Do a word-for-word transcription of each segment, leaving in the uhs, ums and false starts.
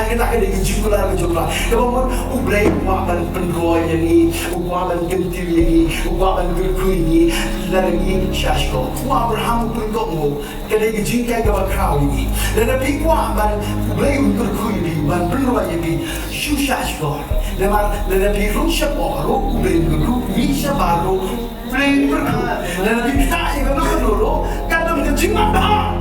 Kata ka dei ka jingkular ka jong U Trai. Kaba mut U Blei u kwah ban pynroi ïa ngi, u kwah ban kyntiew ïa ngi, u kwah ban kyrkhu ïa ngi, lada ngi shah shkor. U Abraham u pynkynmaw, ka dei ka jinghikai kaba khraw ïa ngi. Lada phi kwah ban U Blei un kyrkhu ïa phi, ban pynroi ïa phi, shu shah shkor. Namar lada phi rung shapoh ruh U Blei un kyrkhu, mih shabar ruh U Blei un kyrkhu. Lada phi ktah ïa kano kano ruh, ka don ka jingmabha.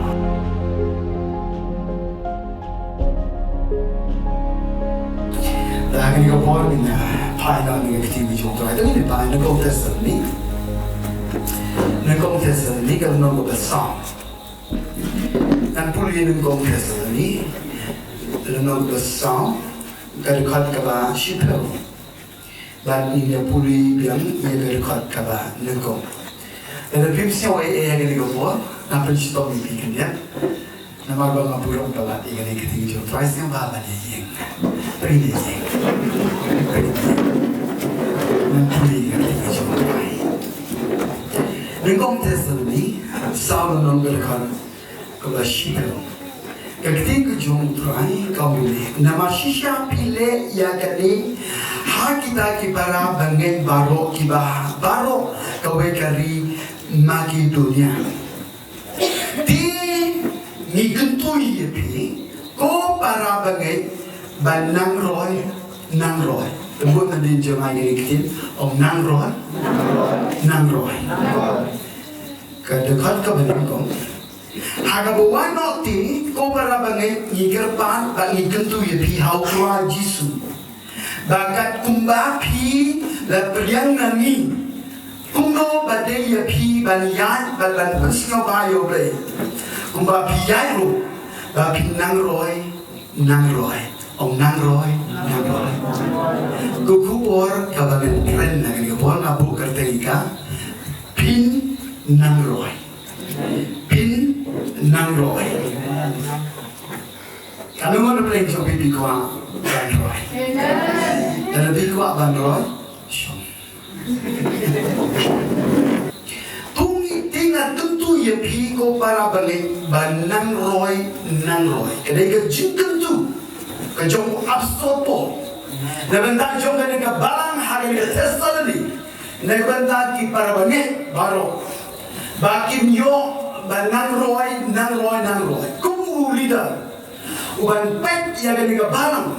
Te ha kane ka por ngin, ah, phai noh na ka ktien ka jong U Trai. Te ngin phai na Nyngkong Thessaloni. Nyngkong Thessaloni ka lynnong kaba saw. Ngan pule Nyngkong Thessaloni, lynnong kaba saw, ka dkhot kaba shiphew. Bad ngin ïa pule biang ïa ka dkhot kaba nyngkong. Lada phim sngew ei ei ha kane ka por, nga pynshitom ïa phi khyndiat. Namar ba nga burom palat ïa kane ka ktien jong U Trai, sngewbha ban ïa ïeng. Pynïa ïeng. Pynïa ïeng. Ngan pule ïa ka ktien jong U Trai. Nyngkong Thessaloni, saw lynnong, ka dkhot kaba shiphew. Ka ktien ka jong U Trai ka ong kumne: Namar shisha phi leh ïa kane ha kita ki para bangeit baroh kiba ha baroh kawei ka ri Makedonia. Te ngi kyntu ïa phi ko para bangeit ban nang roi, nang roi. Te bun na dien jong ngi ïa kane ka ktien, ong nang roi, nang roi. Ka dkhot kaba nyngkong. Ha kaba wan noh te, ko para bangeit, ngi kyrpad bad ngi kyntu ïa phi ha U Trai Jisu, ba kat kumba phi la pdiang na ngi, kumno ba dei ïa phi ban ïaid bad ban pynsngewbha ïa U Blei. Kumba phi ïaid ruh, ba phin nang roi, nang roi. Ong nang roi, nang roi. Ka khubor kaba ngan kren na kane ka por, nga buh kyrteng ïa ka, phin nang roi. Phin nang roi. Katno ngut na pdeng jong phi phi kwah ban roi? Lada phi kwah ban roi, shong. To ngin, te nga kyntu ïa phi ko para bangeit ban nang roi, nang roi. Ka dei ka jingkyntu ka jong u Apostol Paul na bynta jong kane ka balang ha kane ka Thessaloni, na bynta ki para bangeit baroh, ba kin ïoh ban nang roi, nang roi, nang roi. Kum u leader uban peit ïa kane ka balang,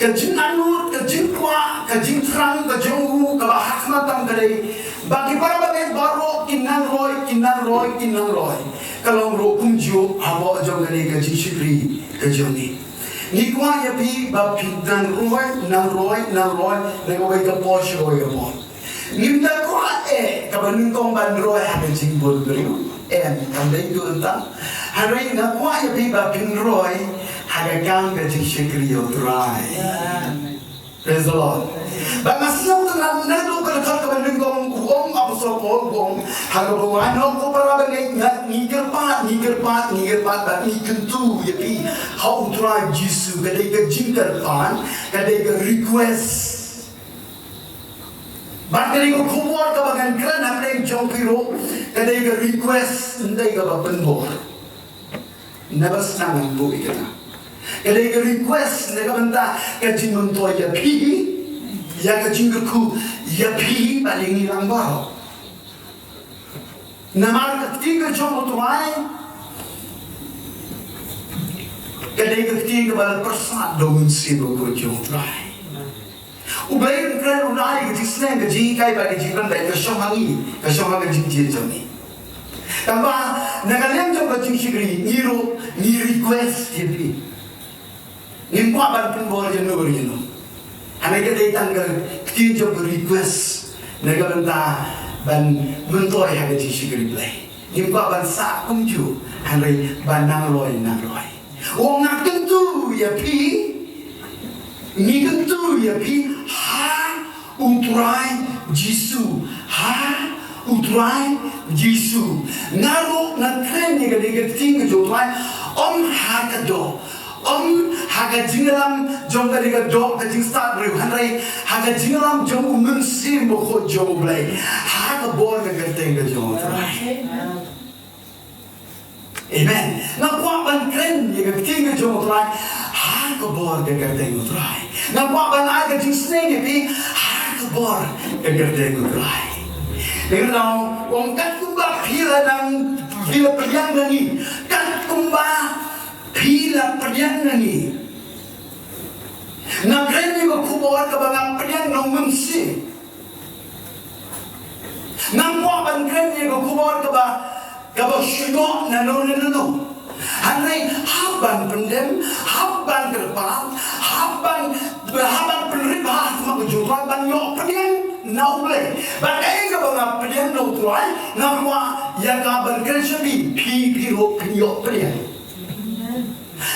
ka jingangnud, ka jingkwah, ka jingthrang ka jong u kaba ha khmat tam ka dei ba ki para bangeit baroh kin nang roi, kin nang roi, kin nang roi. Ka long ruh kumjuh hapoh jong kane ka jingshakri ka jong ngi. Ngi kwah ïa phi ba phin nang roi, nang roi, nang roi, na kawei ka por sha kawei ka por. Ngim da kwah eh kaba nyngkong ban roi ha ka jingbun briew. Em, kam dei kumta. Hynrei nga kwah ïa phi ba phin roi ha ka kam ka jingshakri ïa U Trai. Praise the Lord. Ba nga sngew tang naduh ka dkhot kaba nyngkong u ong Apostol Paul u ong, ha kaba wan noh ko para bangeit, ngi kyrpad, ngi kyrpad, ngi kyrpad bad ngi kyntu ïa phi ha U Trai Jisu, ka dei ka jingkyrpad, ka dei ka request. Bad ka dei ka khubor kaba ngan kren ha pdeng jong phi ruh, ka dei ka request, ym dei kaba pynbor. Naba sdang ngan buh ïa kata. Ka dei ka request na ka bynta ka jingmyntoi ïa phi, ïa ka jingkyrkhu ïa phi bad ïa ngi lang baroh. Namar ka ktien ka jong U Trai ka dei ka ktien kaba la pyrsad da U Mynsiem Bakhuid jong U Trai. U Blei u kren, u ai ka jingsneng, ka jinghikai bad ka jingpynbeit, ka shong ha ngi, ka shong ha ka jingjied jong ngi. Tangba na ka liang jong ka jingshakri, ngi ruh ngi request ïa phi. Ngim kwah ban pynbor ïano ïano. Hynrei ka dei tang ka ktien jong ka request na ka bynta ban myntoi ha ka jingshakri Blei. Ngim kwah ban sah kumjuh, hynrei ban nang roi, nang roi. U ong, nga kyntu ïa phi, ngi kyntu ïa phi ha U Trai Jisu, ha U Trai Jisu. Nga ruh nga kren ïa ka dei ka ktien ka jong U Trai, ym ha ka doh, ym ha ka jingïalam jong ka dei ka doh, ka jingstad briew, hynrei ha ka jingïalam jong U Mynsiem Bakhuid jong U Blei, ha ka bor ka kyrteng ka jong U Trai. Amen. Nga kwah ban kren ïa ka ktien ka jong U Trai ha ka bor ka kyrteng U Trai. Nga kwah ban ai ka jingsneng ïa phi ha ka bor ka kyrteng U Trai. Dei na u ong, katkum ba phi la nang, phi la pdiang na ngi, katkum ba phi la pdiang na ngi. Nga kren ïa ka khubor kaba nga pdiang na u Mynsiem. Ngam kwah ban kren ïa ka khubor kaba, kaba shu ïoh na no na no. Hynrei hap ban pyndem, hap ban kyrpad, hap ban, hap ban pynrit ha khmat ka jong U Trai ban ïoh pdiang na U Blei. Bad kaei kaba nga pdiang na U Trai, nga kwah ïa ka ban kren sha phi, phi, phi ruh phin ïoh pdiang.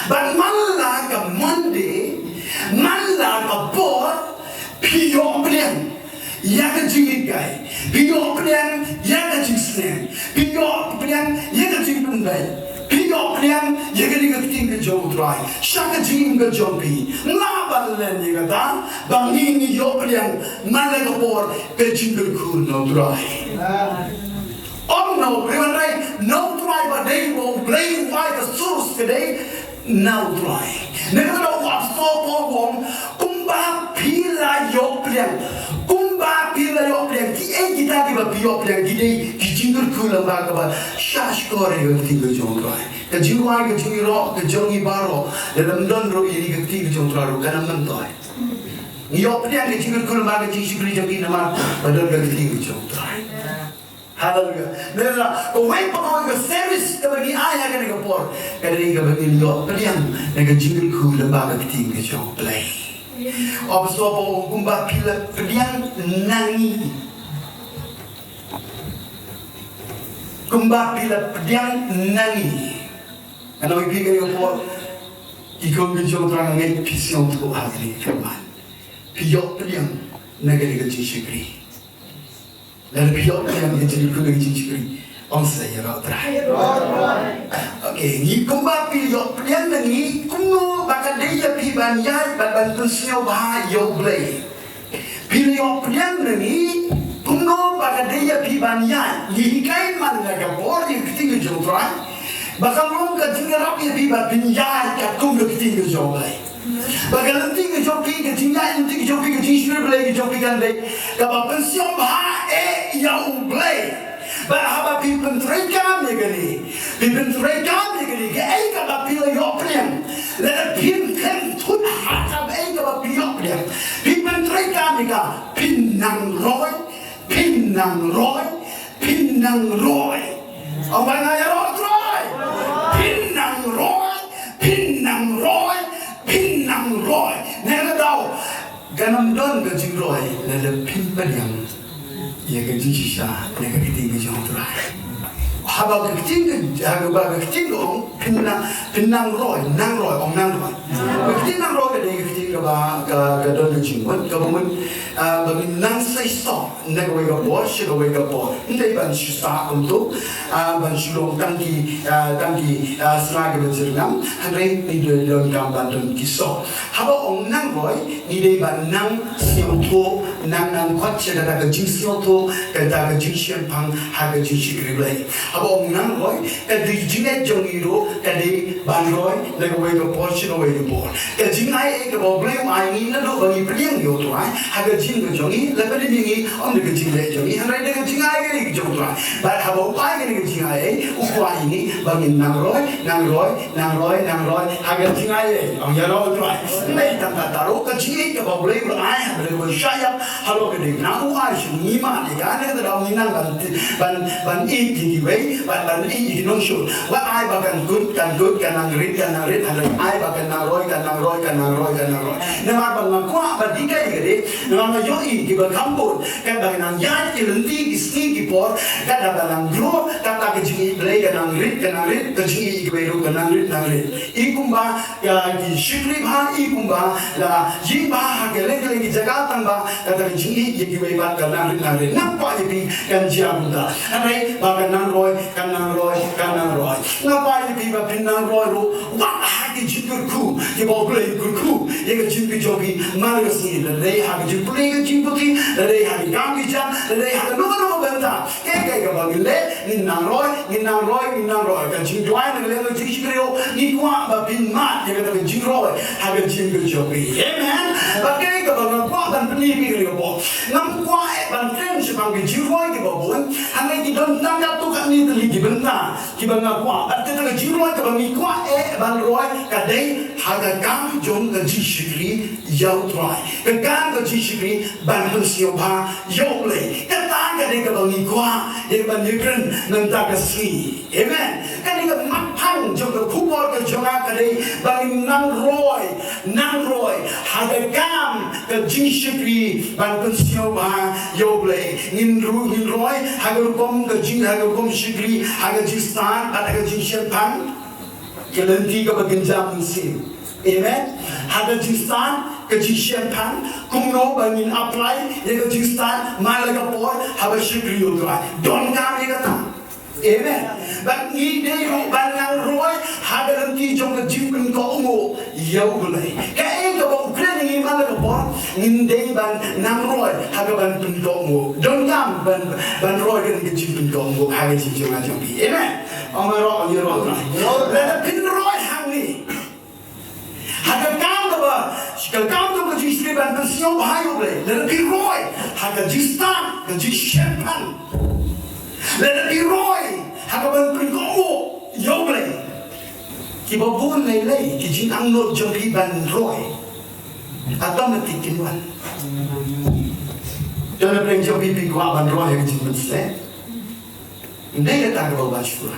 Bad man la ka Monday, man la ka por, phi ïoh pdiang ïa ka jinghikai, phi ïoh pdiang ïa ka jingsneng, phi ïoh pdiang ïa ka jingpynbeit, phi ïoh pdiang ïa kane ka ktien ka jong U Trai sha ka jingim ka jong phi. Nga ban len ïa kata ba ngi, ngi ïoh pdiang man la ka por ka jingkyrkhu na U Trai. Ong na U Blei, na U Trai ba dei, ba U Blei u ai ka source ka dei na U Trai. Nangta u apostol Paul u ong, kumba phi la ïoh pdiang, kumba phi la ïoh pdiang, kiei kita kiba phi ïoh pdiang, ki dei ki jingkyrkhu lyngba kaba shahshkor ïa ka ktien ka jong U Trai. Ka jingrwai, ka jingïaroh ka jong ngi baroh, lada ym don ruh ïa ka ktien ka jong U Trai ruh kan ym myntoi. Ngi ïoh pdiang ka jingkyrkhu lyngba ka jingshakri jong ngi namar ba don ka ktien ka jong U Trai. Haleluia. Nangta kawei pa kawei ka service kaba ngi ai ha kane ka por, ka dei kaba ngin ïoh pdiang na ka jingkyrkhu lyngba ka ktien ka jong U Blei. U apostol Paul u ong, kumba phi la pdiang na ngi. Kumba phi la pdiang na ngi. Nga ong ïa phi kane ka por, ki khun ki jong U Trai, nga ngeit phi sngewthuh ha kane ka por. Phi ïoh pdiang na kane ka jingshakri. Lada phi ïoh pdiang ïa ka jingkyrkhu, ka jingshakri, ong sa ïaroh Trai. Okay, ngi, kumba phi ïoh pdiang na ngi, kumno ba ka dei ïa phi ban ïaid bad ban pynsngewbha ïa U Blei. Phi la ïoh pdiang na ngi, kumno ba ka dei ïa phi ban ïaid. Ngi hikai man la ka por ïa ka ktien ka jong U Trai ba kan long ka jingïarap ïa phi ba phin ïaid katkum ka ktien ka jong U Blei. Ba ka lynti ka jong phi, ka jingïaid lynti ka jong phi, ka jingshakri Blei ka jong phi kan dei kaba pynsngewbha eh ïa U Blei. Bad haba phi pyntreikam ïa kane, phi pyntreikam ïa kane, kaei kaba phi la ïoh pdiang, lada phin kren thut ha kaei kaba phi ïoh pdiang, phi pyntreikam ïa ka, phin nang roi, phin nang roi, phin nang roi. Ong ba nga ïaroh Trai. Phin nang roi, phin nang roi, phin nang roi. Nangta daw, kan ym don ka jingroi lada phim pdiang ïa ka jingshisha na ka ktien ka jong U Trai. Haba ka ktien ka, haba ka ktien ka ong, phin nang, phin nang roi, nang roi, ong nang roi. Ka ktien nang roi ka dei ka ktien kaba, ka, ka don ka jingmut, kaba mut, ah, ba ngin nang sei soh na kawei ka por sha kawei ka por. Ym dei ban shu sah kumto, ah, ban shu long tang ki, ah, tang ki, ah, sngi kiba jyrngam, hynrei ngi donkam ban don ki soh. Haba ong nang roi, ngi dei ban nang sngewthuh, nang nang khot sha kata ka jingsngewthuh, kata ka jingshemphang ha ka jingshakri Blei. Haba ong nang roi, ka dei jingngeit jong ngi ruh ka dei ban roi na kawei ka por sha kawei ka por. Ka jingai ei kaba U Blei u ai ngi naduh ba ngi pdiang ïa U Trai ha ka jingim ka jong ngi, la ka dei ngi, ym dei ka jingngeit jong ngi, hynrei dei ka jingai ei ka jong U Trai. Bad haba u ai kane ka jingai ei, u kwah ïa ngi ba ngin nang roi, nang roi, nang roi, nang roi ha ka jingai ei. Ong ïaroh U Trai. Ym dei tang kata ruh, ka jingngeit kaba U Blei u la ai ha ka dei kaba shah ïap halor ka diengphna, u ai sha ngi ma, ïa kane ka daw ngi nang ban, ban, ban ïeit ïa kiwei, ban, ban ïeit ïa ki nongshun. Wat ai ba kan kut, kan kut, kan nang rit, kan nang rit, hynrei ai ba kan nang roi, kan nang roi, kan nang roi, kan nang roi. Namar ba nga kwah ban hikai ïa ka dei, namar nga ïohi kiba kham bun, katba nang ïaid ki lynti, ki sngi, ki por, katba nang grow, kata ka jingïeit Blei ka nang rit, ka nang rit, ka jingïeit kiwei ruh ka nang rit, nang rit. I kumba ka, ki shakri bha, i kumba la ïeng bha ha kylleng kylleng ki jaka tang ba kata ka jingïeit ïa kiwei pat ka nang rit nang rit. Nga kwah ïa phi kan jia kumta. Hynrei ba kan nang roi, kan nang roi, kan nang roi. Nga kwah ïa phi ba phin nang roi ruh wat ha ki jingkyrkhu kiba U Blei u kyrkhu. ïa ka jingpynjop phi man la ka sngi, lada dei ha ka jingpule ka jingputhi, lada dei ha ka kam ka jam, lada dei ha kano kano ka bynta. Kaei kaei kaba ngi leh, ngin nang roi, ngin nang roi, ngin nang roi. Ka jingduwai na ka liang ka jingshakri, ngi kwah ba phin mad ïa kata ka jingroi ha ka jingpynjop phi. Amen. Bad kaei kaba nga kwah ban pyni ïa phi kane ka por, ngam kwah eh ban kren shaphang ki jingroi kiba bun. Hangne ki don tang katto katne tylli ki bynta kiba nga kwah. Bad kata ka jingroi kaba ngi kwah eh ban roi ka dei ha ka kam jong ka jingshakri ïa U Trai, ka kam ka jingshakri ban pynsngewbha ïa U Blei. Kata ka dei kaba ngi kwah ïa ban ïakren mynta ka sngi. Amen. Ka dei ka mappang jong ka khubor ka jong nga ka dei ba ngin nang roi, nang roi ha ka kam ka jingshakri ban pynsngewbha ïa U Blei. Ngin ru, ngin roi ha ka rukom ka jing, ha ka rukom shakri, ha ka jingstad bad ha ka jingshemphang. Ka lynti kaba kynjam mynsiem. Amen. Ha ka jingstad, ka jingshemphang, kumno ba ngin apply ïa ka jingstad man la ka por haba shakri ïa U Trai. Donkam ïa kata. Amen. Bad ngi dei ruh ban nang roi ha ka lynti jong ka jingpynkohnguh ïa U Blei. Kaei kaba u kren ïa ngi man la ka por, ngin dei ban nang roi ha kaban pynkohnguh. Donkam ban, ban roi kane ka jingpynkohnguh ha ka jingjngai jong phi. Amen. Ong ba roi, ong ïa roi. Lada phin roi hangne ha ka kam kaba, ka kam kaba jingshakri ban pynsngewbha ïa U Blei. Lada phi roi ha ka jingstad, ka jingshemphang, lada phi roi ha kaban pynkohnguh ïa U Blei, kiba bun lei lei ki jingangnud jong phi ban roi automatic kin wan. Don na pdeng jong phi, phi kwah ban roi ha ka jingpynshlur? Ym dei kata kaba u Bathsheba.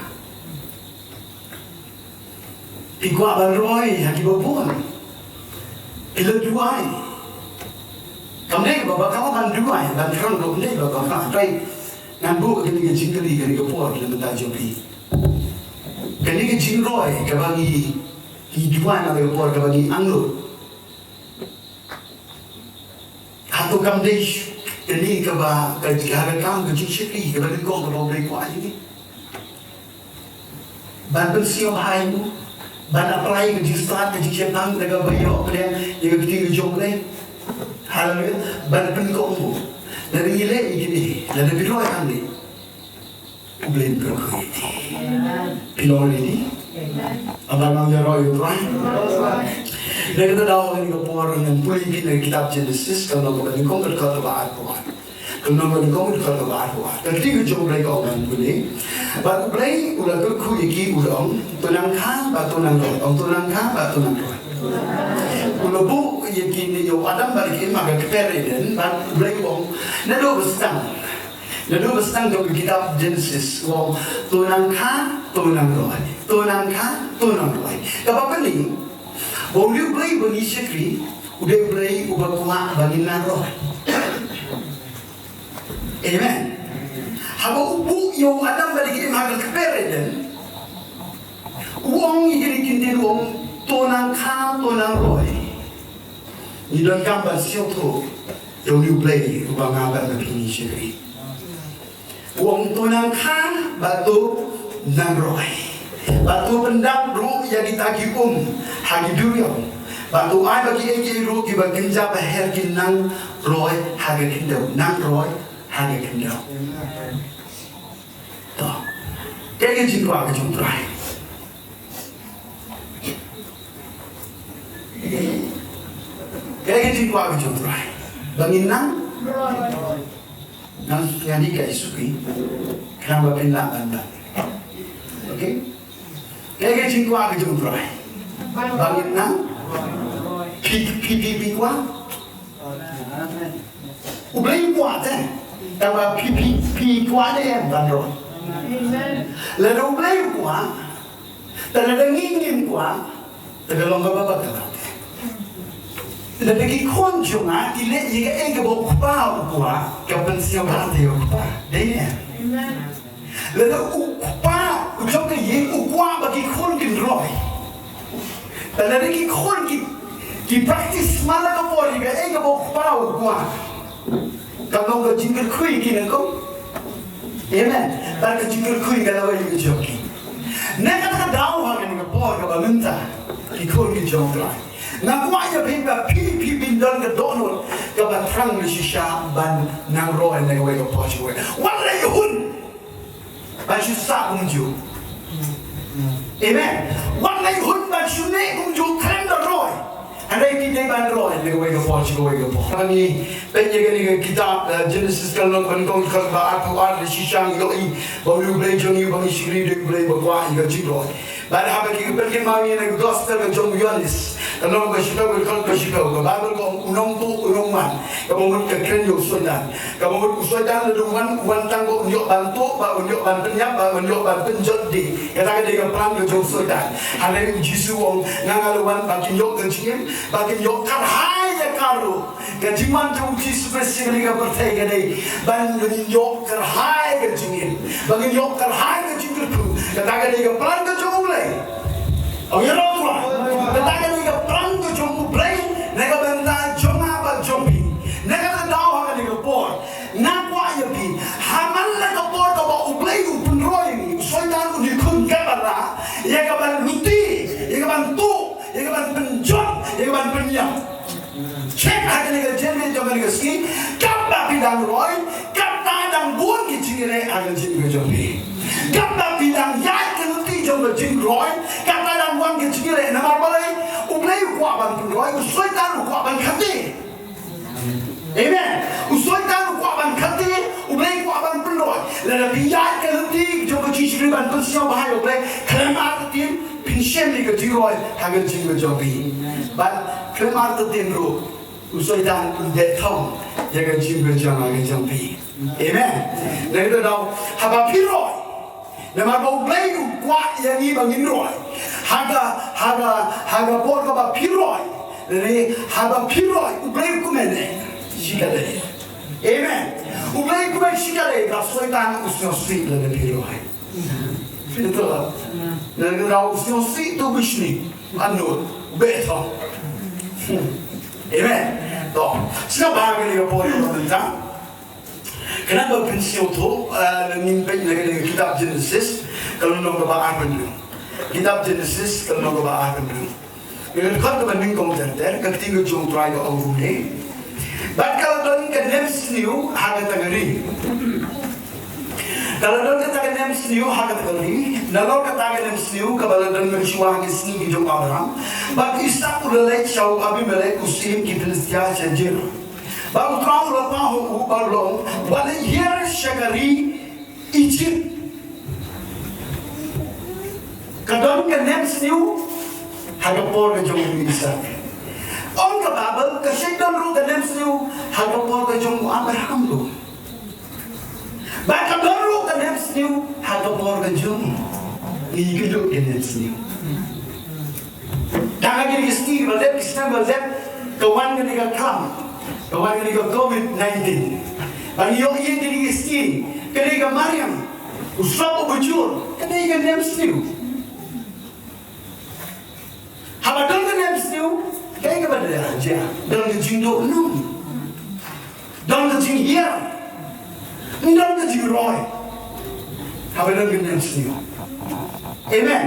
Phi kwah ban roi ha kiba bun. Phi la duwai. Kam dei ba, ba ka ban duwai ban thrang ruh, ym dei ba, ba ka. Trai ngan buh kane ka jingkylli kane ka por na ka bynta jong phi. Kane ka jingroi kaba ngi, ngi duwai na ka por kaba ngi angnud. Hato kam dei kane kaba, ka, ka, ka kam ka jingshakri kaba nyngkong kaba U Blei u kwah ïa ngi? Ban pynsngewbha ïa u, ban apply ka jingstad ka jingshemphang da kaba ïoh pdiang ïa ka ktien ka jong U Blei. Haleluya. Ban pynkohnguh. Lada ngi leh ïa kine, lada phi roi hangne, U Blei un kyrkhu ïa phi. Phi long ready? Amen. Aba nang ïaroh ïa U Trai. Na kata ka daw, ha kane ka por ngan pule ïa phi na ka kitab Genesis, ka lynnong kaba nyngkong, ka dkhot kaba arphew ar. Ka lynnong kaba nyngkong, ka dkhot kaba arphew ar. Ka ktien ka jong U Blei ka ong kumne: Bad U Blei u la kyrkhu ïa ki, u la ong, to nang kha bad to nang roi. Ong, to nang kha bad to nang roi. U la buh ïa kine, ïa u Adam bad ïa ki Im ha ka kper Eden, bad U Blei u ong, naduh ba sdang Naduh ba sdang jong ka kitab Genesis u ong, to nang kha, to nang roi. To nang kha, to nang roi. Kaba pyni ba U Blei uba ngi shakri u dei U Blei uba kwah ba ngin nang roi. Amen. Haba u buh ïa u Adam bad ïa ki Im ha ka kper Eden, u ong ïa kine ki ktien, u ong, to nang kha, to nang roi. Ngi donkam ban sngewthuh ïa une U Blei uba nga bad ma phi ngi shakri. U ong, to nang kha bad to nang roi, bad to pyndap ruh ïa kita ki um ha ki duriaw, bad to ai ba kiei kiei ruh kiba kynja ba her kin nang roi ha ka khyndew. Nang roi ha ka khyndew. To, kaei ka jingkwah ka jong U Trai? Kaei ka jingkwah ka jong U Trai? Ba ngin nang? Ngan, ngan hikai suki. Khnang ba phin lah ban bat. Okay? Kaei ka jingkwah ka jong U Trai? Ba ngin nang? Phi, phi, phi, phi kwah? U Blei u kwah te. Tangba phi, phi, phi kwah ne em ban roi? Lada U Blei u kwah, te lada ngi ngim kwah, te ka long kaba bakla. Lada ki khun jong nga ki leh ïa kaei kaba u kpa u kwah, ka pynsngewbha te ïa u kpa. Dei ne em? Lada u kpa u jong ka ïing u kwah ba ki khun kin roi, te lada ki khun ki, ki practice man la ka por ïa kaei kaba u kpa u kwah, ka long ka jingkyrkhu ïa ki nyngkong. Amen. Bad ka jingkyrkhu ka la wai ïa ka jong ki. Na kata ka daw, ha kane ka por kaba mynta, ki khun ki jong U Trai, Nga kwah ïa phi ba phi, phi phin don ka dohnud kaba thrang lei shisha ban nang roi na kawei ka por sha kawei. Wat leit hun ban shu sah kumjuh. Amen. Wat leit hun ban shu neh kumjuh khlem da roi. Hynrei phi dei ban roi na kawei ka por sha kawei ka por. Ngi peit ïa kane ka kitab, eh, Genesis ka lynnong kaba nyngkong, dkhot ba arphew ar, lei shisha ngi ïohi ba U Blei jong ngi, ba ngi shakri da U Blei, ba kwah ïa ka jingroi. Bad haba ki pynkynmaw ïa ka gospel ka jong u Ïoannis, ka lynnong ba shiphew, ka dkhot ba shiphew, ka Baibl ka ong, u nongtuh u nongwan, kaba mut ka kren ïa u Soitan. Kaba mut u Soitan lada u wan, u wan tang ba un ïoh ban tuh, ba un ïoh ban pynïap, ba un ïoh ban pynjot de. Kata ka dei ka plan ka jong u Soitan. Hynrei u Jisu u ong, nga nga la wan ba kin ïoh ka jingim, ba kin ïoh kyrhai ïa ka ruh. Ka jingwan jong u Jisu Khrist sha kane ka pyrthei ka dei ban ngin ïoh kyrhai ka jingim, ban ngin ïoh kyrhai ka jingkyrkhu. Kata ka dei ka plan ka jong U Blei. Ong ïa U Trai. Kata ka dei ka plan ka jong U Blei na ka bynta jong nga bad jong phi. Na kata ka daw ha kane ka por nga kwah ïa phi, ha man la ka por kaba U Blei u pynroi ïa ngi, u Soitan u dei khun kaba rah ïa ka ban luti, ïa ka ban tuh, ïa ka ban pynjot, ïa ka ban pynïap. Check ha kane ka jingim jong kane ka sngi, katba phi dang roi, katba dang bun ki jingïaleh ha ka jingim ka jong phi. Katba phi dang ïaid ka lynti jong ka jingroi, katba dang wan ki jingïaleh, namar balei? U Blei u kwah ban pynroi, u Soitan u kwah ban khatii. Amen. U Soitan u kwah ban khatii, U Blei u kwah ban pynroi. Lada phi ïaid ka lynti jong ka jingshakri ban pynsngew bha ïa U Blei, khlem artatien, phin shem ïa ka jingroi ha ka jingim ka jong phi. Bad khlem artatien ruh, u Soitan un beh thong ïa ka jingim ka jong nga ka jong phi. Amen. Nangta daw, haba phi roi, namar ba U Blei u kwah ïa ngi ba ngin roi. Ha ka, ha ka, ha ka por kaba phi roi, lane haba phi roi, U Blei u kmen shikatdei. Amen. U Blei u kmen shikatdei, ka Soitan u sngewsih lada phi roi. Phi to. Nangta u sngewsih to bishni. Anu, beh to. Amen. To, sngewbha kane ka por mynta. Khnang ba phin sngewthuh, eh, ngin peit na ka kitab Genesis, ka lynnong kaba arphew hynriew. Kitab Genesis, ka lynnong kaba arphew hynriew. Ka dkhot kaba nyngkong ter ter, ka ktien ka jong U Trai ka ong kumne. Bad ka la don ka nemsniew ha kata ka ri. Ka la don kata ka nemsniew ha kata ka ri. Nalor kata ka nemsniew kaba la don mynshuwa ha ki sngi ki jong u Abraham, bad u Isaak u la leit sha u Abimelek u syiem ki Philistia sha Gerar. Bad U Trai u la pah ha u bad u ong, wat leit hiar sha ka ri Ijipt. Ka don ka nemsniew ha ka por ka jong u Isaak. Ong ka Baibl, ka shait don ruh ka nemsniew ha ka por ka jong u Abraham ruh. Bad ka don ruh ka nemsniew ha ka por ka jong ngi, ki don ka nemsniew. Tang ha kine ki sngi ba la dep, ki sngi ba la dep, ka wan kane ka klam, ka wan kane ka covid nineteen. Ba ngi ïohi ïa kine ki sngi, kane ka mariang, u sop uba jur, kane ka nemsniew. Haba don ka nemsniew, kaei kaba dei, jia, don ka jingduhnong. Don ka jinghiar. Don ka jingroi. Haba don ka nemsniew. Amen.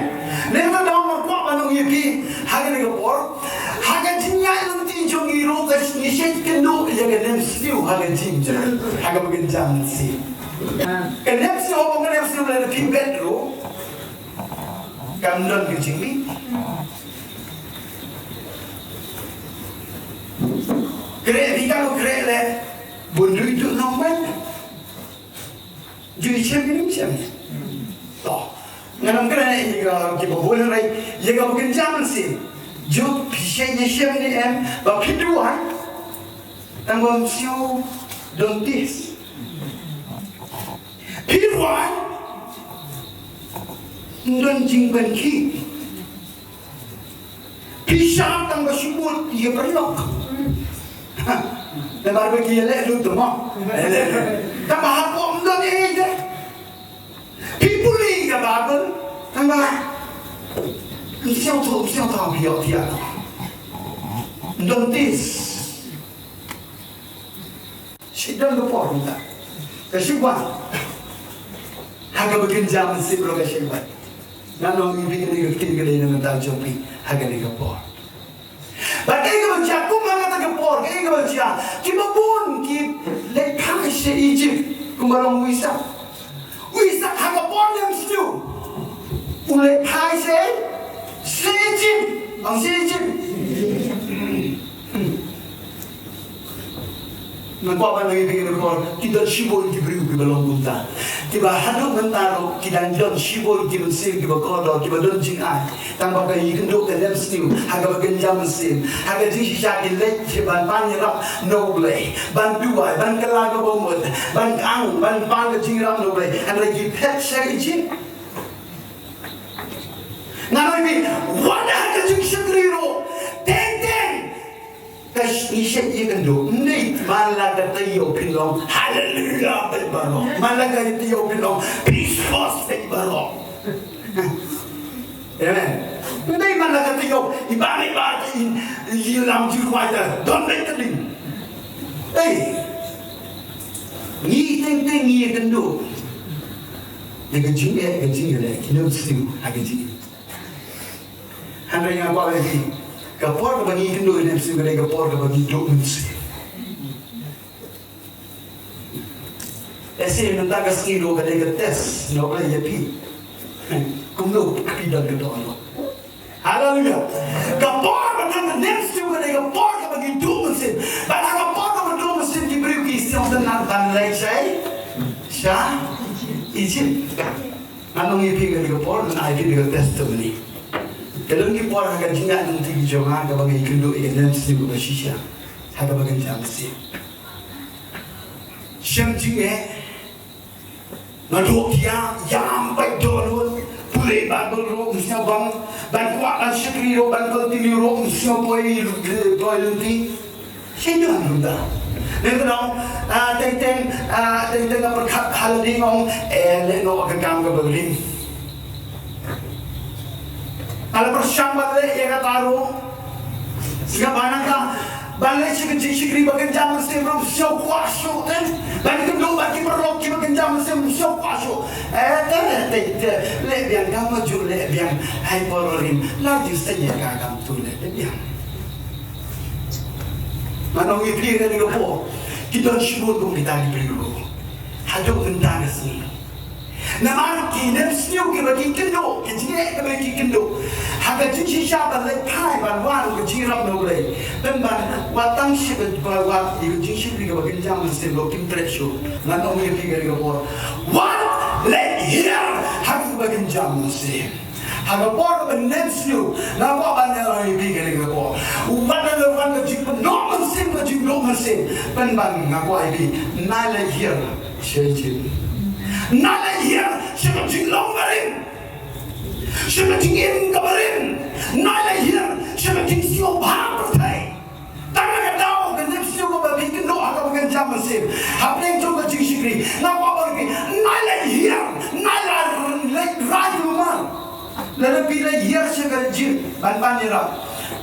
Nangta daw nga kwah ban ong ïa phi ha kane ka por, ha ka jingïaid lynti jong ngi ruh, ngi shait kynduh ïa ka nemsniew ha ka jingïaid, ha kaba kynja mynsiem. Ka nemsniew, haba ka nemsniew la phi bet ruh, kam don ka jingmih. Khreh phi, kam khreh leh, bun duh duhnong ban. Ju shem ne ym shem? To, ngan ym kren ïa kiba bun, hynrei ïa kaba kynja mynsiem, ju phi shait ne shem ne em ba phi duwai, tang ba ym siew don test. Phi duwai, ym don jingpynkhih. Phi shah tang ba shu bud ïa ka paralok. Namar ba ki ïaleh lut mo. Tang ba hapoh ym don ei ei de. Phi pule ïa ka Baibl, tang ba ym sngewthuh, ym sngewthuh, phi ïoh thiah. Ym don test. Shi don ka por mynta. Ka shi wan. Ha kaba kynja mynsiem ruh ka shi wan. Ngan ong ïa phi, kane ka ktien ka dei na ka bynta jong phi ha kane ka por. Kiba bun ki leit phai sha Egypt kumba long u Isak. U Isak ha ka por nemsniew u leit phai sha, sha Egypt. Ong sha Egypt. Nga kwah ban ong ïa phi ha kane ka por, ki don shibun ki briew kiba long kumta. Kiba haduh mynta ruh ki dang don shibun ki mynsiem kiba kordor, kiba don jingai. Tang ba ka ïakynduh ka nemsniew ha kaba kynja mynsiem, ha ka jingshisha ki leit sha ban pan ïarap na U Blei, ban duwai, ban kylla kaba mut, ban ang, ban pan ka jingïarap na U Blei. Hynrei ki phet sha Egypt. Nga ong ïa phi, wat ha ka jingshakri ruh, teng teng ka sh-, ngi shait ïakynduh. Ym dei man la ka taïew phin ong haleluya bad baroh. Man la ka taïew phin ong Christmas bad baroh. Amen. Ym dei man la ka taïew i ba, i ba, i, i lam jingkwai ta don bad ka ding. Ei, ngi teng teng ngi ïakynduh ïa ka jingeh, ka jingeh, ki nemsniew ha ka jingeh. Hynrei nga kwah ban ong, ka por kaba ngi kynduh ïa ka nemsniew ka dei ka por kaba ngi duh mynsiem. Lehse mynta ka sngi ruh ka dei ka test na U Blei ïa phi. Kumno phi don ka dohnud. Haleluya. Ka por kaba ngi nemsniew ka dei ka por kaba ngi duh mynsiem. Bad ha ka por kaba duh mynsiem ki briew ki sngewtynnat ban leit sha, sha Egypt. Ngan ong ïa phi kane ka por, ngan ai phi kane ka testimony. Ka don ki por ha ka jingïaid lynti jong nga kaba nga ïakynduh ïa ka nemsniew kaba shisha ha kaba kynja mynsiem. Shem jingeh, nga duh ïa, ïam bad dohnud, pule Baibl ruh ym sngewbang, ban kwah ban shakri ruh, ban continue ruh ym sngewpoi, poi lynti. Shisha kumta. Nangta, ah, teng teng, ah, teng teng nga pyrkhat ha lade, nga ong, eh, leh noh ka kam kaba rim. Nga la pyrshang ban leh ïa kata ruh. Sngap, nangta ban leit sha ka jingshakri ba kynja mynsiem ruh ym sngew kwah shuh te. Ban kynduh bad ki paralok kiba kynja mynsiem ym sngew kwah shuh. Eh, te, te, te, leh biang, kam ju leh biang. Hai por rim, la ju sngewthuh ka kam tu leh biang. Ngan ong ïa phi ha kane ka por, ki don shibun kum kita ki briew ruh haduh mynta ka sngi. Namar ki nemsniew kiba ki kynduh, ki jingeh kiba ki kynduh, ha ka jingshisha ban leit phai ban wan ka jingïarap na U Blei, pynban wat tang sha ka, ba wat ïa ka jingshakri kaba kynja mynsiem ruh kim treh shuh. Ngan ong ïa phi ha kane ka por, wat leit hiar ha kaba kynja mynsiem. Ha ka por kaba nemsniew, nga kwah ban ong ïa phi ha kane ka por, wat la wan ka jingpynnoh mynsiem, ka jingduh mynsiem, pynban nga kwah ïa phi, nai leit hiar sha Egypt. Nai leit hiar sha ka jinglong barim, sha ka jingim kaba rim. Nai leit hiar sha ka jingsngewbha pyrthei. Tang na ka daw ka nemsniew kaba phi kynduh ha kaba kynja mynsiem, hapdeng jong ka jingshakri, nga kwah ban ong ïa phi, nai leit hiar, nai leit rai kulmar. Lada phi leit hiar sha ka Egypt ban pan ïarap,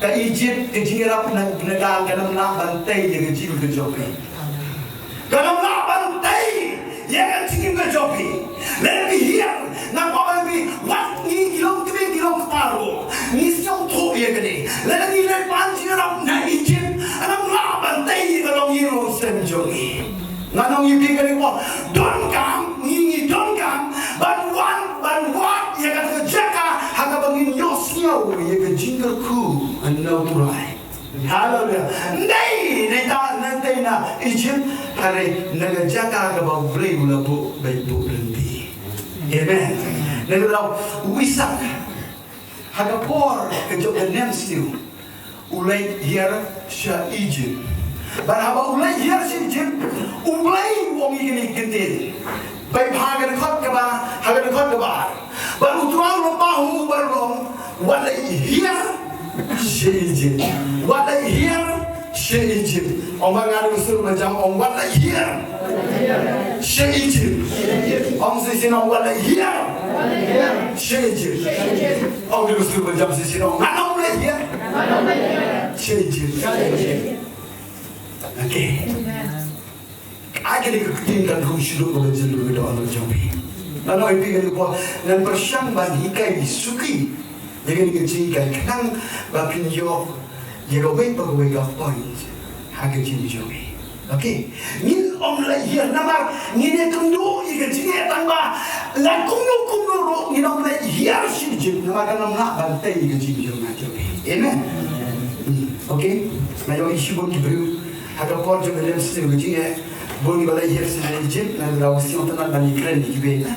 ka Egypt, ka jingïarap na, na ka, kan ym lah ban tei ïa ka jingim ka jong phi. Kan ym lah ban tei ïa ka jingim ka jong phi. Lada phi hiar, nga kwah ban ong ïa phi, wat ngi ki longkmie ki longkpa ruh, ngi sngewthuh ïa kane. Lada ngi leit pan jingïarap na Egypt, kan ym lah ban tei ïa ka longïing longsem jong ngi. Ngan ong ïa phi ha kane ka por, donkam, ngi, ngi donkam ban wan, ban wad ïa kata ka jaka ha kaba ngin ïohsngew ïa ka jingkyrkhu na U Trai. Haleluya. Ym dei, ym dei tang na, ym dei na Egypt, hynrei na ka jaka kaba U Blei u la buh bad buh lynti. Amen. Na ka daw u Isak, ha ka por ka jong ka nemsniew, u leit hiar sha Egypt. Bad haba u leit hiar sha Egypt, U Blei u ong ïa kine ki ktien. Peit ha ka dkhot kaba, ha ka dkhot kaba ar. Bad U Trai u la pah ha u bad u ong, wat leit hiar sha Egypt. Wat leit hiar sha Egypt. Ong bad nga ha ka sur ba jam, ong wat leit hiar sha Egypt. Ong shisien, ong wat leit hiar sha Egypt. Ong ha ka sur ba jam shisien, ong ngan ong leit hiar sha Egypt. Okay. Ai kane ka ktien kan rung shuh kaba jin ka dohnud jong phi. Ngan ong ïa phi kane ka por, ngan pyrshang ban hikai suki ïa kane ka jinghikai khnang ba phin ïoh ïa kawei pa kawei ka point. ha ka jingim jong ngi. Okay. Ngin ym leit hiar namar ngin ïakynduh ïa ka jingeh tang ba la kumno kumno ruh ngin ym leit hiar sha Egypt namar kan ym lah ban tei ïa ka jingim jong ngi. Amen. Hmm. Okay. Nga ïohi shibun ki briew ha ka por jong ka liang sniew ka jingeh, bun kiba leit hiar sha Egypt, nangta u sngewtynnat ban ïakren ïa kiwei na.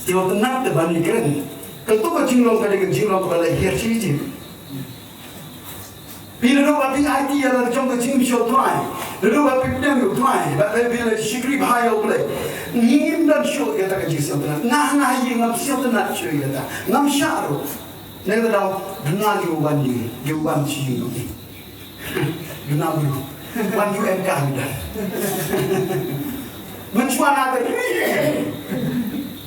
Sngewtynnat te ban ïakren. Kato ka jinglong ka dei ka jinglong kaba leit hiar sha Egypt. Phi naduh ba phi aiti ïa la jong ka jingim sha U Trai, naduh ba phi pdiang ïa U Trai, ba phi la shakri bha ïa U Blei, ngim don shuh ïa kata ka jingsngewtynnat. Nga, nga ïa ngam sngewtynnat shuh ïa kata. Ngam shah ruh. Nangta dang duna ki wan ïa, ki wan sha ïa. Duna bru. Wan ïa em ka hangda. Mynshuwa na ka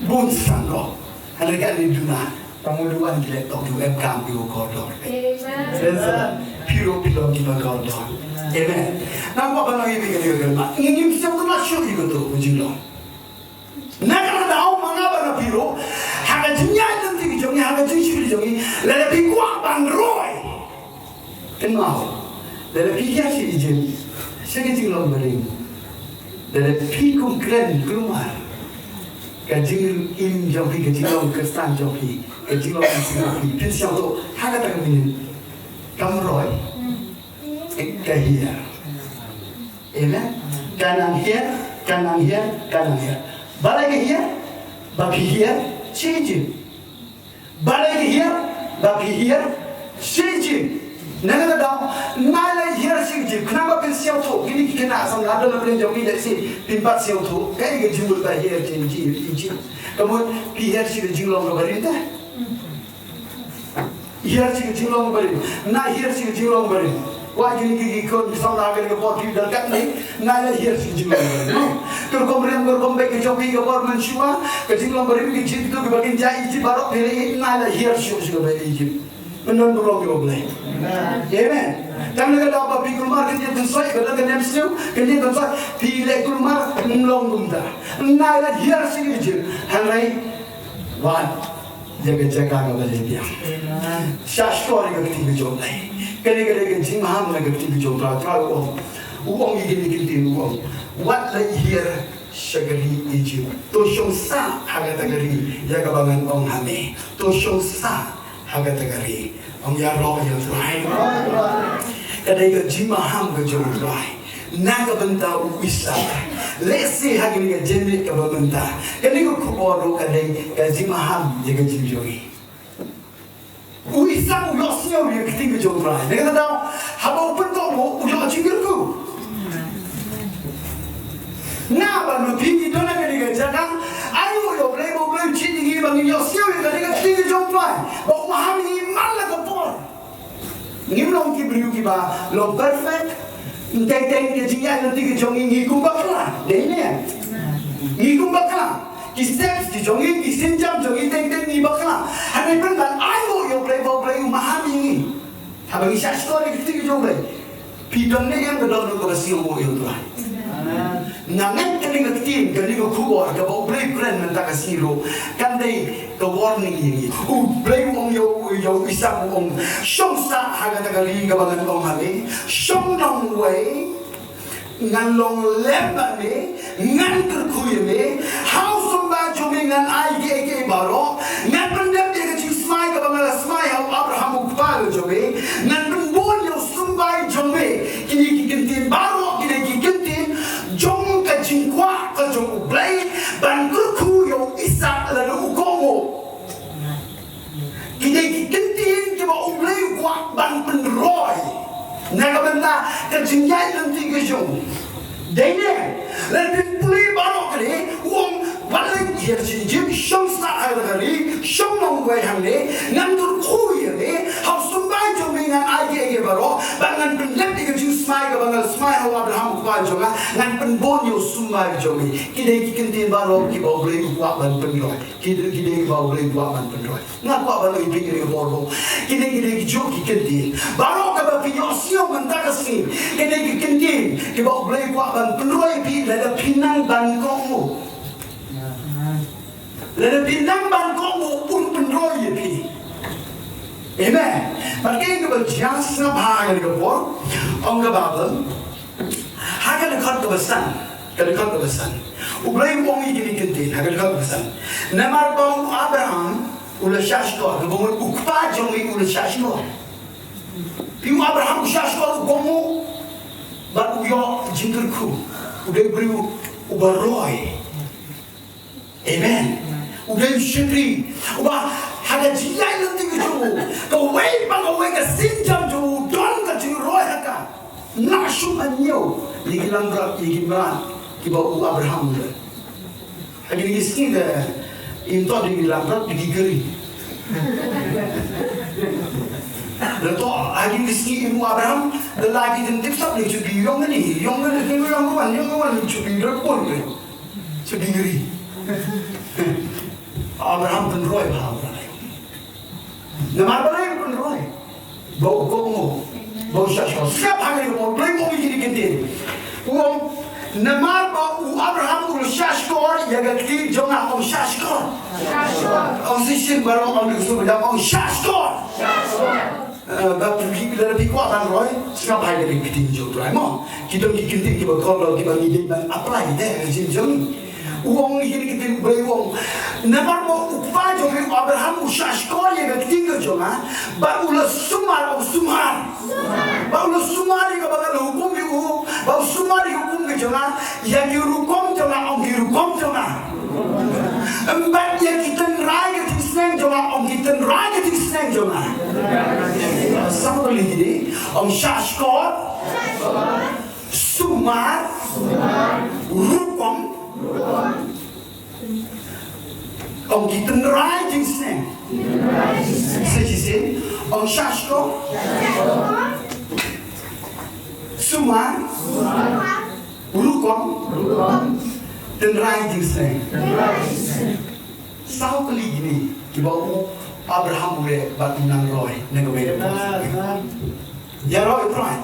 bun sang ko. Hynrei ka ni duna. Tang u duwan ki leh tok u em kam ki u kordor. Amen. Praise the Lord. Phi ruh phi long kiba kordor. Amen. Nang ba ban ïa phi ka ïa ka ma. Ngi ngim sngewtynnat shuh ïa kato ka jinglong. Na kata daw ma nga bad phi ruh ha ka jingïaid lynti jong ngi, ha ka jingshakri jong ngi, lada phi kwah ban roi. Kynmaw, lada phi hiar sha Egypt, sha ka jinglong barim. Lada phi kum kren kulmar, ka jingim jong phi, ka jinglong Khristan jong phi, ka jinglong Khristan jong phi, phin sngewthuh ha kata ka minit. Kam roi, ka hiar. Amen. Ka nang hiar, ka nang hiar, ka nang hiar. Balei ka hiar? Ba phi hiar sha Egypt. Balei ka hiar? Ba phi hiar sha Egypt. Nangta daw, nga la hiar sha Egypt. Khnang ba phin sngewthuh, kine ki khynnah samla don la phin jong ki lehse phin pat sngewthuh. Kaei ka jingmut ba hiar sha Egypt, Egypt. Ka mut phi hiar sha ka jinglong kaba rim te. Hiar sha ka jinglong barim. Nga hiar sha ka jinglong barim. Wa kine ki, ki khun ki samla ha kane ka por ki dang kat ne. Nga la hiar sha ka jinglong barim. Ka rukom riam ka rukom beit ka jong phi ka por mynshuwa. Ka jinglong barim ki jingkito kiba kin jia Egypt baroh phi la ïeit, nga la hiar shuh sha ka bai Egypt. Mynta burom ïa U Blei. Amen. Tang na ka daw ba phi kulmar ka jingpynsoi, ka dang ka niam sniew ka jingpynsoi. Phi leh kulmar ym long kumta. Nga la hiar sha ka Egypt. Hynrei wat ïa ka jaka kaba leh biang. Amen. Shah shkor ïa ka kti ka jong U Blei. Kane ka dei ka jingmaham na ka kti ka jong U Trai. U Trai u ong, u ong ïa kine ki ktien, u ong, wat leit hiar sha ka ri Egypt. To shong sah ha kata ka ri ïa kaba ngan ong ha me. To shong sah ha kata ka ri. Ong ïaroh ïa U Trai. Ka dei ka jingmaham ka jong U Trai na ka bynta u Isaak. Lehse ha kane ka janmiet kaba mynta, kane ka khubor ruh ka dei ka jingmaham ïa ka jingim jong ngi. U Isaak u ïohsngew ïa ka ktien ka jong U Trai. Na kata daw haba u pynkohnguh u ïoh jingkyrkhu. Nga bad phi ngi don ha kane ka jaka, ai nguh ïa U Blei ba U Blei u jied ïa ngi ba ngin ïohsngew ïa kane ka ktien ka jong U Trai ba u maham ïa ngi man la ka por. Ngim long ki briew kiba long perfect. Teng teng ka jingïaid lynti ka jong ngi, ngi kum bakla. Dei ne? Ngi kum bakla. Ki steps ki jong ngi, ki sienjam jong ngi, teng teng ngi bakla. Hynrei pynban ai nguh ïa U Blei ba U Blei u maham ïa ngi. Haba ngi shah shkor ïa ka ktien ka jong U Blei, phi don ne em ka dohnud kaba sngewbha ïa U Trai? Nga ngeit kane ka ktien, kane ka khubor kaba U Blei u kren mynta ka sngi ruh kan dei ka warning ïa ngi. U Blei u ong ïa u, ïa u Isaak, u ong, shong sah ha kata ka ri kaba ngan ong ha me, shong nongwei, ngan long lem bad me, ngan kyrkhu ïa me, ha u symbai jong me ngan ai kiei kiei baroh, ngan pyndep ïa ka jingsmai kaba nga la smai ha u Abraham u kpa jong me, ngan pynbun ïa u symbai jong me. Kine ki kyntien baroh, kine ki kyntien jong ka jingkwah ka jong U Blei ban kyrkhu ïa u Isaak lada u kohnguh. Kine ki kyntien kiba U Blei u kwah ban pynroi na ka bynta ka jingïaid lynti ka jong u. Dei ne, lada phi pule baroh kane, u ong, wat leit hiar sha Egypt, shong sah ha kata ka ri, shong nongwei hangne, ngan kyrkhu ïa me, ha u symbai jong me ngan ai kiei kiei baroh, bad ngan pyndep ïa ka jingsmai kaba nga la smai ha u Abraham u kpa jong nga, ngan pynbun ïa u symbai jong me. Kine ki kyntien baroh kiba U Blei u kwah ban pynroi. Ki dei, ki dei kiba U Blei u kwah ban pynroi. Nga kwah ban ong ïa phi kine ki por ruh, kine ki dei kijuh ki kyntien baroh kaba phi ïohsngew mynta ka sngi. Kine ki kyntien kiba U Blei u kwah ban pynroi ïa phi lada phi nang ban kohnguh. Lada phi nang ban kohnguh un pynroi ïa phi. Amen. Bad kaei kaba jia sngap ha kane ka por, ong ka Baibl, ha ka dkhot kaba san, ka dkhot kaba san, U Blei u ong ïa kine ki ktien, ha ka dkhot kaba san: Namar ba u Abraham u la shahshkor, kaba mut u kpa jong ngi u la shahshkor. Phi, u Abraham u shahshkor, u kohnguh bad u ïoh jingkyrkhu. U dei u briew uba roi. Amen. U dei u shakri uba ha ka jingïaid lynti ka jong u, kawei pa kawei ka sienjam jong u don ka jingroi ha ka. Nga shu ïa ñiew ïa ki langbrot, ïa ki mrad kiba u Abraham u don. Ha kine ki sngi te im toh da ki langbrot, da ki gari. Da toh ha kine ki sngi im u Abraham da la ki jingtip sap, ne shu ki ïong kane, ïong kane, ïong kane, ïong kane, shu ki rep pon kane. Shu ki gari. Abraham pynroi bha. Namar balei u pynroi? Ba u kohnguh, ba u shahshkor. Sngap ha kane ka por, U Blei u ong ïa kine ki ktien. U ong, namar ba u Abraham u la shahshkor ïa ka kti jong nga, ong shahshkor. Ong shisien baroh, ong shisien baroh, ong shahshkor. Eh, ba phi, lada phi kwah ban roi, sngap ha kane ka ktien jong U Trai mo. Ki don ki ktien kiba kordor kiba ngi dei ban apply te ha ka jingim jong ngi. U ong ïa kine ki ktien, U Blei u ong, namar ba u kpa jong ngi u Abraham u shahshkor ïa ka ktien ka jong nga, bad u la sumar, u sumar. Bad u la sumar ïa kaba nga la hukum ïa u, bad u sumar ïa ka hukum ka jong nga, ïa ki rukom jong nga, ong ki rukom jong nga. Bad ïa ki tynrai ka jingsneng jong nga, ong ki tynrai ka jingsneng jong nga. Sa kali kine, ong shahshkor, sumar, rukom, ong ki tynrai jingsneng. Sa shisien, ong shahshkor, sumar, rukom, tynrai jingsneng. Saw tylli kine kiba u Abraham u leh bad u nang roi na kawei ka por. Ïaroh ïa U Trai.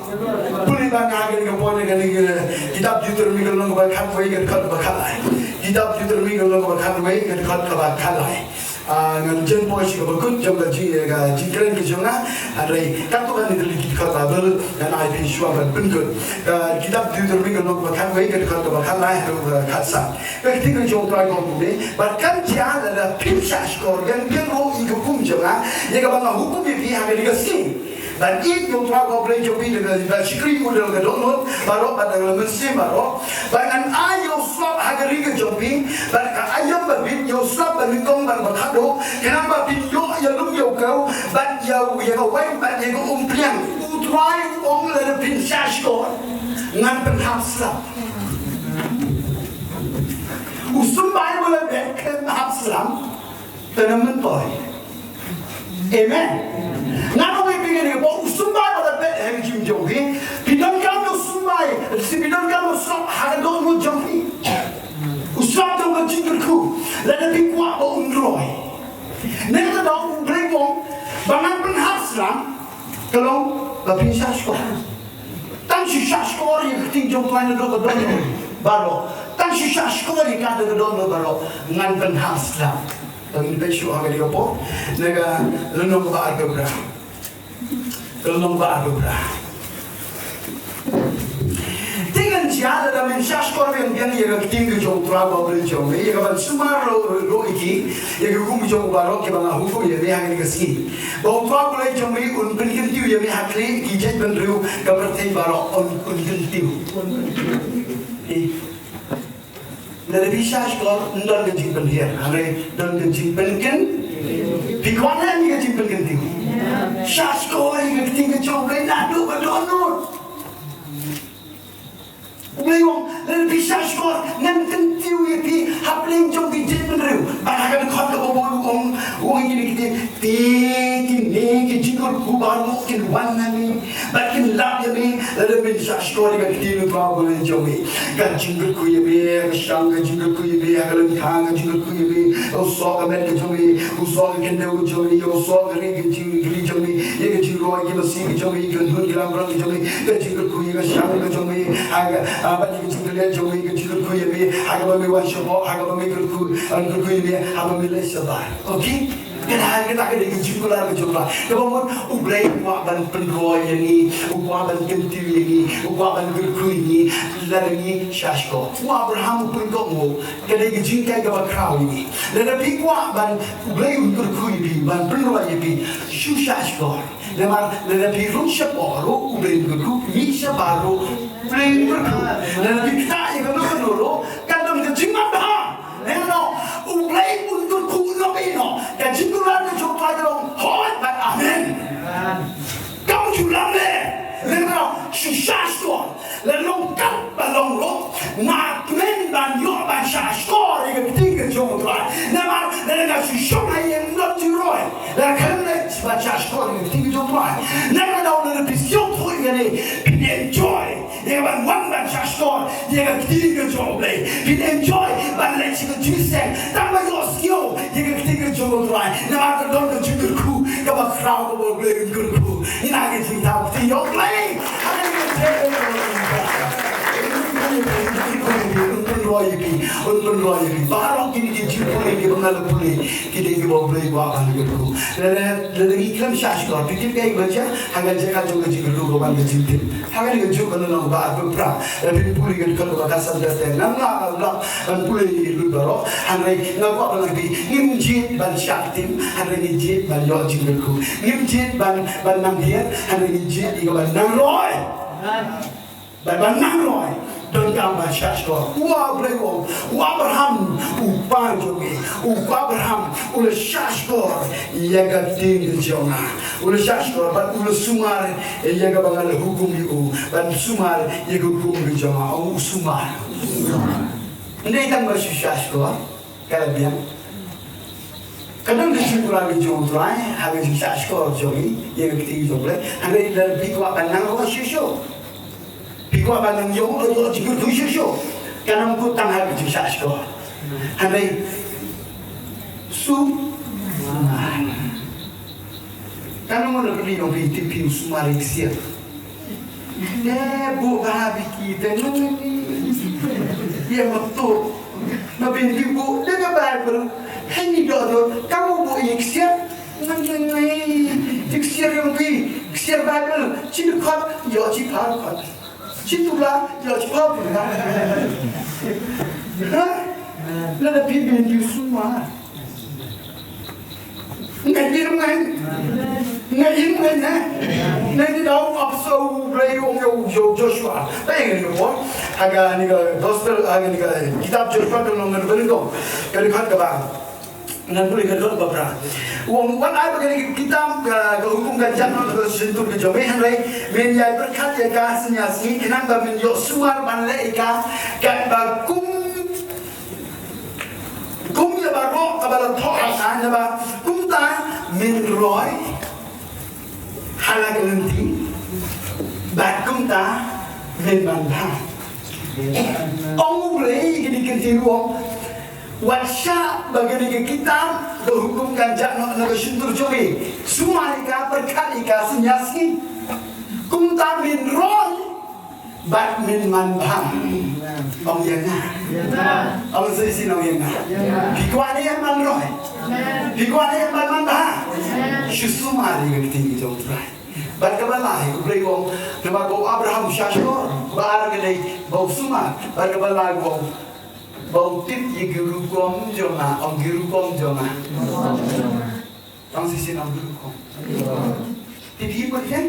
Pule ba nga ha kane ka por, na kane ka kitab Deuteronomi ka lynnong kaba khatwei ka dkhot kaba khatlai. Kitab Deuteronomi ka lynnong kaba khatwei ka dkhot kaba khatlai. Ah, ngan jan poi sha kaba kut jong ka jing, ka jingkren ka jong nga. Hynrei katto katne tylli ki dkhot Baibl ngan ai phi shuwa ban pynkut. Ka kitab Deuteronomi ka lynnong kaba khatwei ka dkhot kaba khatlai haduh kaba khatsaw. Ka ktien ka jong U Trai ka ong kumne, bad kan jia lada phin shahshkor, kan phin ïeng ruh ïa ka hukum jong nga, ïa kaba nga hukum ïa phi ha kane ka sngi. Ban ïeit ïa U Trai U Blei jong phi da ka, da ka shakri, da ka dohnud baroh bad da ka mynsiem baroh. Bad ngan ai ïa u slap ha ka ri ka jong phi, bad ka aïom babit, ïa u slap banyngkong bad bakhadduh, khnang ba phin ïoh ïalum ïa u khew bad ïa u, ïa ka waiñ bad ïa ka umphniang. U Trai u ong lada phin shahshkor, ngan pynhap slap. U symbai ba la bet kan hap slap, te na myntoi. Amen. Ngan ong ïa phi kane, ba u symbai ba la bet ha ka jingim jong phi, phi donkam da u symbai, lane phi donkam da u slap ha ka dohnud jong phi. U slap jong ka jingkyrkhu, lada phi kwah ba un roi. Nangta da U Blei u ong ba ngan pynhap slap, ka long ba phin shahshkor. Tang shu shahshkor ïa ka ktien jong U Trai naduh ka dohnud baroh. Tang shu shahshkor ïa ka naduh ka dohnud baroh. Ngan pynhap slap. Tang ïa phi shu ha kane ka por. Na ka lynnong ba arphew phra. Ka lynnong ba arphew phra. Te kan jia lada men shahshkor biang biang ïa ka ktien ka jong U Trai U Blei jong me, ïa ka ban sumar ruh ïa ki, ïa ki hukum jong u baroh kiba nga hukum ïa me ha kane ka sngi. Ba U Trai U Blei jong me un pynkyntiew ïa me ha khlieh ki jaitbynriew ka pyrthei baroh, un, un kyntiew. Eh. Lada phi shahshkor, ym don ka jingpynhiar, hynrei don ka jingpynkyntiew. Phi kwah ne em ïa ka jingpynkyntiew? Shahshkor ïa ka ktien ka jong U Blei naduh ka dohnud. U Blei u ong, lada phi shahshkor, ngan kyntiew ïa phi hapdeng jong ki jaitbynriew. Bad ha ka dkhot kaba bud u ong, u ong ïa kine ki ktien, te kine ki jingkyrkhu baroh kin wan na me, bad kin lap ïa me, lada men shahshkor ïa ka ktien U Trai U Blei jong me. Ka jingkyrkhu ïa me ha ka shang, ka jingkyrkhu ïa me ha ka lyngkha, ka jingkyrkhu ïa me ha u soh ka met ka jong me, u soh ka khyndew ka jong me, ïa u soh ka ri, ka jing, ka ri jong me, ïa ka jingroi ki masi ka jong me, ka kynhun ki langbrot ka jong me, ka jingkyrkhu ïa ka shang ka jong me, ha ka, ah, bad ïa ka jingkylliat jong me, ka jingkyrkhu ïa me ha kaba me wan shapoh, ha kaba me kyrkhu, ah, kyrkhu ïa me ha kaba me leit shabar. Okay? Kata, kata ka dei ka jingkular ka jong U Trai. Kaba mut U Blei u kwah ban pynroi ïa ngi, u kwah ban kyntiew ïa ngi, u kwah ban kyrkhu ïa ngi, lada ngi shahshkor. U Abraham u pynkohnguh, ka dei ka jinghikai kaba khraw ïa ngi. Lada phi kwah ban U Blei un kyrkhu ïa phi, ban pynroi ïa phi, shu shahshkor. Namar lada phi rung shapoh ruh U Blei un kyrkhu, mih shabar ruh U Blei un kyrkhu. Lada phi ktah ïa kano kano ruh, kan don ka jingmanbha. Lada U Blei un kyrkhu noh ïa noh, ka jingkular ka jong U Trai ka long hooid bad amen. Kam ju lam leh. Lada shu shahshkor. Lada long katba long ruh, nga kmen ban ïoh ban shahshkor ïa ka ktien ka jong U Trai. Namar lada nga shu shong ha ïing ym don jingroi, lada khlem leit ban shahshkor ïa ka ktien ka jong U Trai. Namar lada phi sngewthuh ïa kane, phin enjoy ïa ban wan ban shahshkor ïa ka ktien ka jong U Blei. Phin enjoy ban leit sha ka jingïaseng tang ban ïohsngew ïa ka ktien ka jong U Trai. Namar ka don ka jingkyrkhu kaba khraw kaba U Blei un kyrkhu. Ngi na ka jingthaw kti ïa U Blei. Haleluya. Un pynroi ïa phi, un pynroi ïa phi. Baroh kine ki jingpule kiba nga la pule, ki dei kiba U Blei u kwah ban kyrkhu. Lada, lada ngi khlem shahshkor, phi tip kaei ba jia, ha ka jaka jong ka jingkyrkhu ka wan ka jingtim. Ha kane kajuh ka lynnong ba arphew phra, lada phi pule ka dkhot kaba khatsan te, ngam lah, ngam lah ban pule lut baroh. Hynrei nga kwah ban ong ïa phi, ngim jied ban shah tim, hynrei ngi jied ban ïoh jingkyrkhu. Ngim jied ban, ban nang hiar, hynrei ngi jied ïa ka ban nang roi. Ban, ban nang roi. Donkam ban shahshkor. U Blei u ong, u Abraham, u kpa jong ngi, u Abraham u la shahshkor ïa ka ktien ka jong nga. U la shahshkor bad u la sumar ïa kaba nga la hukum ïa u, ban sumar ïa ka hukum ka jong nga. U sumar. Ym dei tang ba shu shahshkor. Ka la biang. Ka don ka jingkular ka jong U Trai ha ka jingshahshkor jong ngi ïa ka ktien jong U Blei. Hynrei lada phi kwah ban nang roi shuh shuh, phi kwah ban nang ïoh, ïoh jingkyrkhu shuh shuh, kan ym kut tang ha ka jingshahshkor. Hynrei sumar. Kan ym, ngan kylli ïa phi, tip phi u sumar ïa ka ksiar? Te buh bha biki te ngi ïa ma tu. Ma bin phi buh da ka Baibl. Hynrei doh doh kam u buh ïa ka ksiar. Ngan ngan ngai ïa ka ksiar ïa phi. Ksiar Baibl. Shi dkhot ïoh shiphew dkhot. Shi tulop ïoh shiphew tulop. Ha? Lada phi bin phi u sumar. Ngai im ngai. Ngai im ngai na. Ngai ni dau ap so Blei ong ïa u Jo-, Joshua. Ba ïa ngi ïoh bor. Ha kane ka gospel, ha kane ka kitab Joshua ka lynnong kaba nyngkong. Ka dkhot kaba. Ngan pule ka dkhot kaba phra. U ong wat ai ba kane ka kitab ka, ka hukum kan jot noh na ka shyntur ka jong me, hynrei men ïai pyrkhat ïa ka synñia sngi khnang ba men ïoh sumar ban leh ïa ka katba kum Kum ïa baroh kaba la thoh ha ka, naba kumta men roi ha la ka lynti, bad kumta men manbha. Ong U Blei, kine ki ktien u ong, wat shah ba kane ka kitab ka hukum kan jot noh na ka shyntur jong me. Sumar ïa ka, pyrkhat ïa ka synñia sngi. Kumta men roi bad men manbha. Ong ïa nga. Ong sa shisien, ong ïa nga. Phi kwah ne em ban roi? Phi kwah ne em ban manbha? Shu sumar ïa ka ktien ka jong U Trai. Bad kaba lai, U Blei u ong, namar ba u Abraham u shahshkor, ba ar ka dei ba u sumar. Bad kaba lai u ong, ba u tip ïa ki rukom jong nga, ong ki rukom jong nga. Tang shisien ong ki rukom. Tip hi bun ke?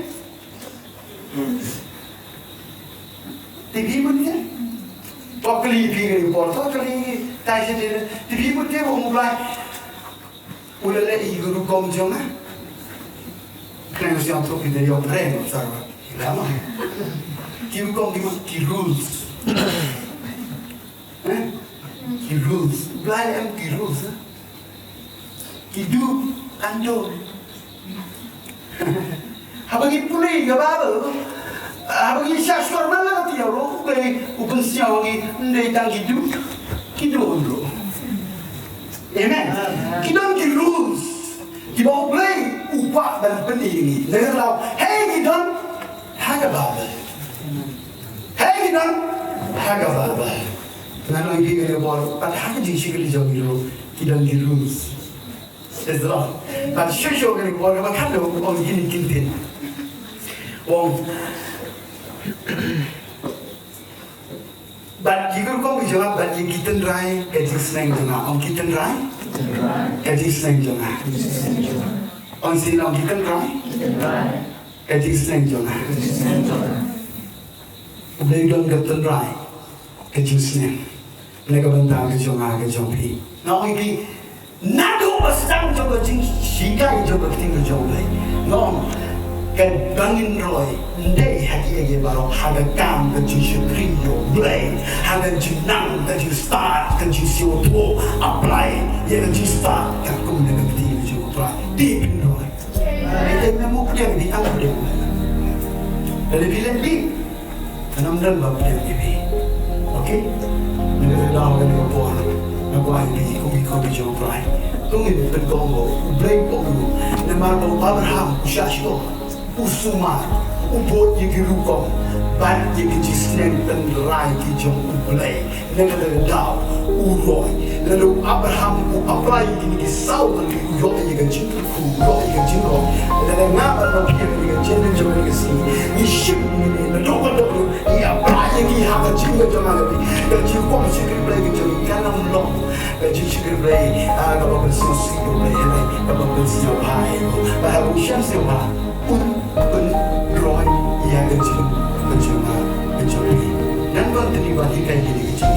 Tip hi bun ke? Pok kali phi kali por, pok kali tai shisien. Tip hi bun ke, ong U Blei. U la leh ïa ki rukom jong nga. Kren shisien to ki de yok kren sa. Lama. Ki rukom ki, ki rules. Eh? Ki rules. Blei em ki rules, eh? Ki do and don't. Haba ngi pule ïa ka Baibl, haba ngi shahshkor man la ka tiar ruh, U Blei u pynsngew ngi, ym dei tang ki do, ki don't ruh. Amen. Ki don ki rules kiba U Blei u kwah ban pyni ïa ngi. Ngi la, hei, ki don ha ka Baibl. Hei, ki don ha ka Baibl. Ngan ong ïa phi kane ka por, pat ha ka jingshakri jong ngi ruh, ki don ki rules. Praise the Lord. Bad shuh shuh kane ka por kaba khadduh, ong kine ki ktien. Ong, bad ki rukom ki jong nga, bad ïa ki tynrai ka jingsneng jong nga. Ong ki tynrai ka jingsneng jong nga. Ong sien, ong ki tynrai ka jingsneng jong nga. U Blei u don ka tynrai ka jingsneng na ka bynta ka jong nga, ka jong phi. Nga ong ïa phi, naduh ba sdang jong ka jinghikai jong ka ktien ka jong U Blei, nga ong, kaba ngin roi ym dei ha kiei kiei baroh, ha ka kam ka jingshakri ïa U Blei, ha ka jingnang ka jingstad, ka jingsngewthuh, apply ïa ka jingstad katkum ka ktien ka jong U Trai. Dei phin roi. Ite me mo pdiang, ite me pdiang. Lada phi leh phi, kan ym don ba pdiang ïa phi. Okay? Mynta ka daw kane ka por, nga kwah ïa phi kum ki khun ki jong U Trai, to ngin pynkong ba U Blei u ong, namar ba u Abraham u shah shkor, u sumar, u bud ïa ki rukom bad ïa ki jingsneng tynrai ki jong U Blei. Na kata ka daw u roi. Lada u Abraham u apply ïa kine ki saw tylli, u ïoh ïa ka jingkyrkhu, u ïoh ïa ka jingroi. Lada nga bad phi ha kane ka jingim jong kane ka sngi ngi shim ïa kine, naduh ka dok ngi apply ïa ki ha ka jingim jong nga bad phi, ka jingkwah shakri Blei ka jong ngi kan ym long ka jingshakri Blei, ah, kaba pynsngewsih ïa U Blei, hynrei kaba pynsngewbha ïa u. Bad haba u shem sngewbha, un pynroi ïa ka jingim ka jong nga, ka jong phi. Ngan wan kane ban hikai kine ki jingim.